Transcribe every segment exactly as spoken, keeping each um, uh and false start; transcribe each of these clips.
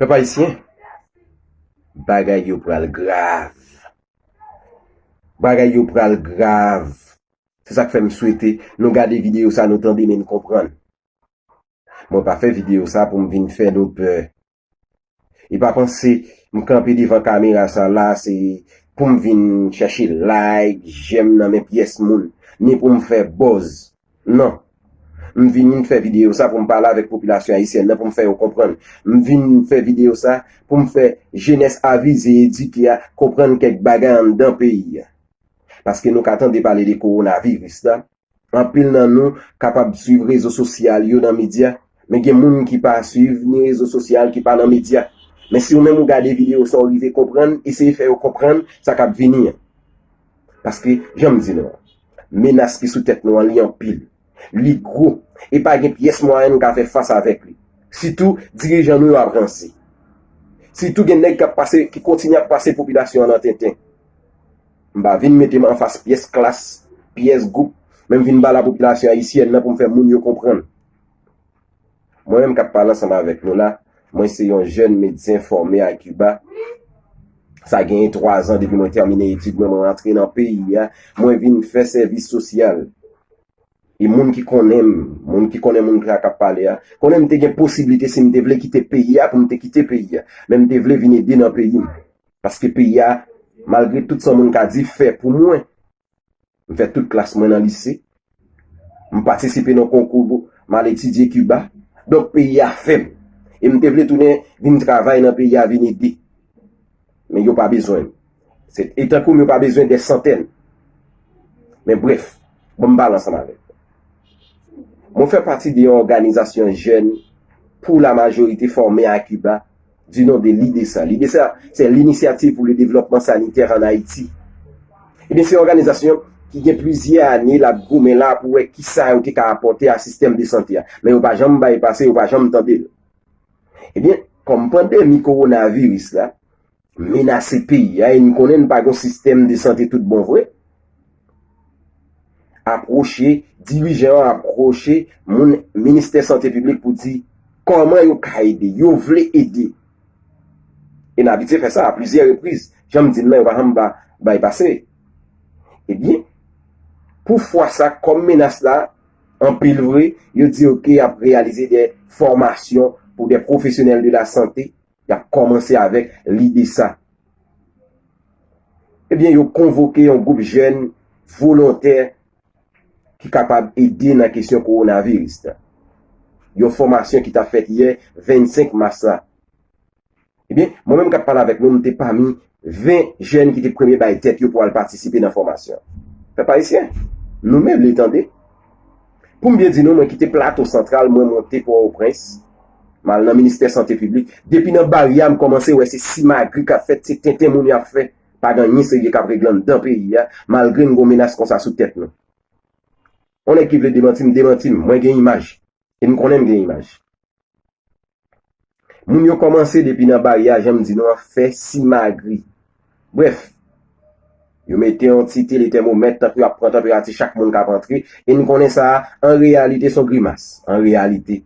Pèp ayisyen, bagay yo pral grav. Bagay yo pral grav. Se sa k fè m swete nou gade videyo sa, nou tande, men n konprann. Mwen pa fè videyo sa pou m vin fè nou pè. E pa panse m kanpe devan kamera sa la, se pou m vin chèche like, j'aime nan men pyès moun, ni pou m fè buzz. Non. M vin fè videyo sa pou m pale avèk popilasyon ayisyèn nan, pou m fè yo konprann. M vin fè videyo sa pou m fè jenès avize, edike a, konprann kèk bagay anndan peyi a. Paske nou ka tande pale de kowonaviris la. Anpil nan nou kapab swiv rezo sosyal yo nan medya, men gen moun ki pa swiv ni rezo sosyal, ki pa nan medya. Men si ou menm ou gade videyo sa, ou rive konprann, eseye fè yo konprann sa k ap vini an. Paske, jan m di nou an, menas ki sou tèt nou an, li anpil. Li gwo. E pa gen pyès mwayen nou ka fè fas avèk li. Sitou, dirijan nou yo ap ranse. Sitou, gen nèg k ap pase, ki kontinye ap pase popilasyon an nan tenten. M pa vin mete m anfas pyès klas, pyès gwoup, men m vin ba la popilasyon ayisyèn nan pou m fè moun yo konprann. Mwen menm k ap pale ansanm avèk nou la, mwen se yon jèn medsen fòme a Kiba. Sa genyen twa zan depi mwen tèmine etid mwen, mwen rantre nan peyi a, mwen vin fè sèvis sosyal. E moun ki konnen m, moun ki konnen moun sa k ap pale a, konnen m te gen posiblite, si m te vle kite peyi a, pou m te kite peyi a. Men m te vle vin ede nan peyi m. Paske peyi a, malgre tout sa moun ka di, fè pou mwen. M fè tout klas mwen nan lise. M patisipe nan konkou, m al etidye Kiba. Donk, peyi a fè m. E m te vle tounen vin travay nan peyi a, vin ede. Men yo pa bezwen m. Se, e tankou m yo pa bezwen dè santèn. Men brèf, bon, m pale ansanm avèk nou. Mwen fè pati de yon òganizasyon jèn pou la majorite fòme a Kiba, di non de lidesa. Lidesa, se l'Initiative pour le Développement Sanitaire en Haïti. Ebyen, se yon òganizasyon ki gen plizyè ane l ap goumen la pou wè kisa yo te ka apòte a sistèm de sante a. Men yo pa janm bay pase, yo pa janm tande l. Ebyen, kòm pandemi kowonaviris la menase peyi a, e n konnen n pa gen sistèm de sante tout bon vre, apwoche, dirijan an apwoche moun ministè sante piblik pou di kòman yo ka ede, yo vle ede. E n abitye fè sa a plizyè repriz. Jan m di n nan, yo pa janm ba, bay pase. Ebyen, pou fwa sa, kòm menas la anpil vre, yo di oke, y ap reyalize de fòmasyon pou de pwofesyonèl de la sante, y ap kòmanse avèk lidesa. Ebyen, yo konvoke yon gwoup jèn volontè ki kapab ede nan kesyon kowonaviris la. Yon fòmasyon ki t ap fèt yè, vennsenk mas la. Ebyen, mwen menm k ap pale avèk nou, m te pami ven jèn ki te premye bay tèt yo pou al patisipe nan fòmasyon. Pèp ayisyen, nou meble tande. Pou m byen di nou, mwen kite Plato Santral, mwen monte Pòtoprens, m al nan ministè sante piblik. Depi nan bari a, m kòmanse wè se simagri k ap fèt, se tenten moun y ap fè. Pa gen anyen serye k ap regle anndan peyi a, malgre n gon menas konsa sou tèt nou. On nèg ki vle demanti m, demanti m. Mwen gen imaj. E m konnen m gen imaj. Moun yo kòmanse depi nan bari a, jan m di nou an, fè simagri. Brèf, yo mete yon ti teletèmomèt, tankou y ap pran tanperati chak moun k ap antre, e n konnen sa a, an reyalite, se yon grimas, an reyalite.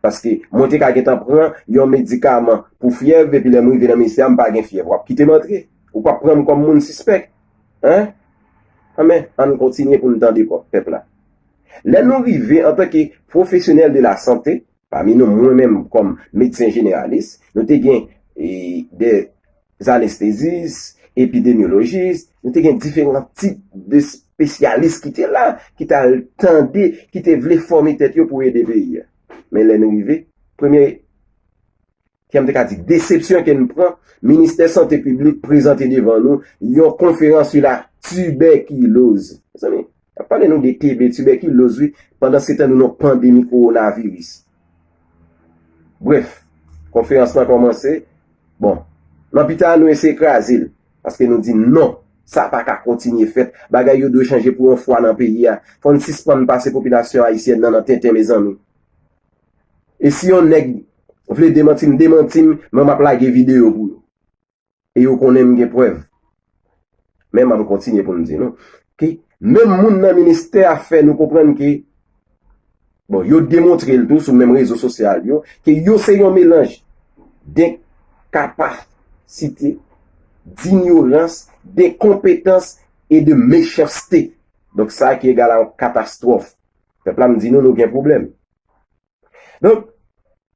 Paske mwen te ka gentan pran yon medikaman pou fyèv, epi lè m rive nan ministè a, m pa gen fyèv. W ap kite m antre? Ou p ap pran m kòm moun sispèk? Hein? Anben, ann kontinye pou n tande pèp la. Lè nou rive antanke pwofesyonèl de la sante, pami nou, mwen menm kòm medsen jeneralis, nou te gen, e, de anestezis, epidemyolojis, nou te gen diferan tip de espesyalis ki te la, ki t al tande, ki te vle fòme tèt yo pou ede peyi a. Men lè nou rive, premye, kè m te ka di, desepsyon ke n pran, ministè sante piblik prezante devan nou yon konferans sou la tibèkiloz. Mezanmi, y ap pale nou de T B, tibèkiloz, wi, pandan se tan nou nan pandemi kowonaviris. Brèf, konferans lan kòmanse. Bon, nan pita a, nou eseye kraze l, paske nou di non, sa pa ka kontinye fèt. Bagay yo dwe chanje pou yon fwa nan peyi a. Fò n sispann pase popilasyon ayisyèn nan nan tenten, mezanmi. E si yon nèg vle demanti m, demanti m, men m ap lage videyo pou yo. E yo konnen m gen prèv. Men m ap kontinye pou m di nou ke menm moun nan ministè a fè nou konprann ke, bon, yo demontre l tou sou menm rezo sosyal yo, ke yo se yon melanj de kapasite, dinyorans, denkonpetans e de mechanste. Donk, sa ki egal a yon katastwòf. Pèp la, m di nou, nou gen pwoblèm. Donk,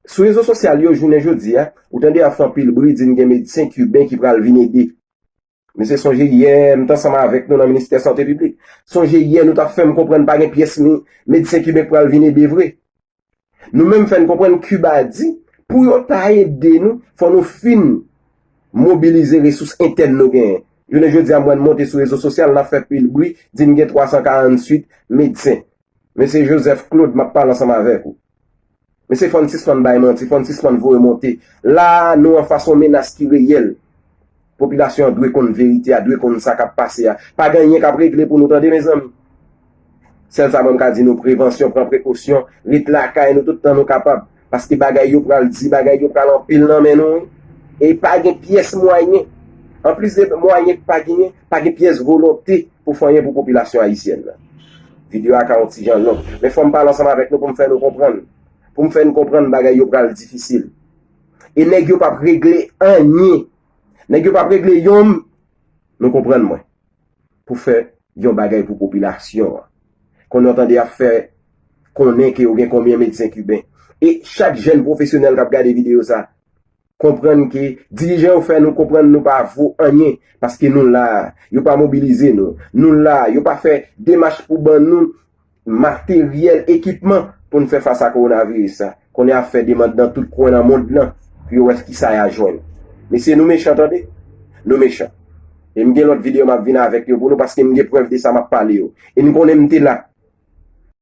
sou rezo sosyal yo, jounen jodi a, ou tande y ap fè anpil bri, di n gen medsen kiben ki pral vin ede. Mesye, sonje yè, m t ansanm avèk nou nan ministè sante piblik. Sonje yè, nou t ap fè m konprann pa gen pyès mi-, medsen kiben k pral vin ede vre. Nou menm fè n konprann Kiba di, pou yo ta ede nou, fò nou fin mobilize resous entèn nou genyen. Jounen jodi a, m wè n monte sou rezo sosyal, n ap fè pil bri, di n gen twa san karantuit medsen. Mesye Joseph Claude, m ap pale ansanm avèk ou. Mesye, fò n sispann bay manti, fò n sispann voye monte. La a, nou anfas yon menas ki reyèl. Popilasyon an dwe konn verite a, dwe konn sa k ap pase a. Pa gen anyen k ap regle pou nou, tande, mezanmi. Sèl sa mwen m ka di nou, prevansyon, pran prekosyon, ret lakay nou tout tan nou kapab. Paske bagay yo pral di, bagay yo pral anpil nan men nou, wi. E pa gen pyès mwayen. Anplis de mwayen k pa genyen, pa gen pyès volonte pou fè anyen pou popilasyon ayisyèn nan. Videyo a ka yon ti jan long, men fò m pale ansanm avèk nou pou m fè nou konprann. Pou m fè n konprann bagay yo pral difisil. E nèg yo p ap regle anyen. Nèg yo p ap regle yonm, nou konprann mwen, pou fè yon bagay pou popilasyon an. Konnen w tande y ap fè konnen ke yo gen konbyen medsen kiben. E chak jèn pwofesyonèl k ap gade videyo sa, konprann ke dirijan yo fè nou konprann nou pa vo anyen, paske nou la, yo pa mobilize nou. Nou la, yo pa fè demach pou ban nou materyèl, ekipman pou n fè fas a kowonaviris sa. Konnen y ap fè demann nan tout kwen nan mond lan pou yo wè kisa y a jwenn. Mesye, nou mechan, tande. Nou mechan. E m gen lòt videyo m ap vin avèk yo pou nou, paske m gen prèv de sa m ap pale yo. E n konnen m te la.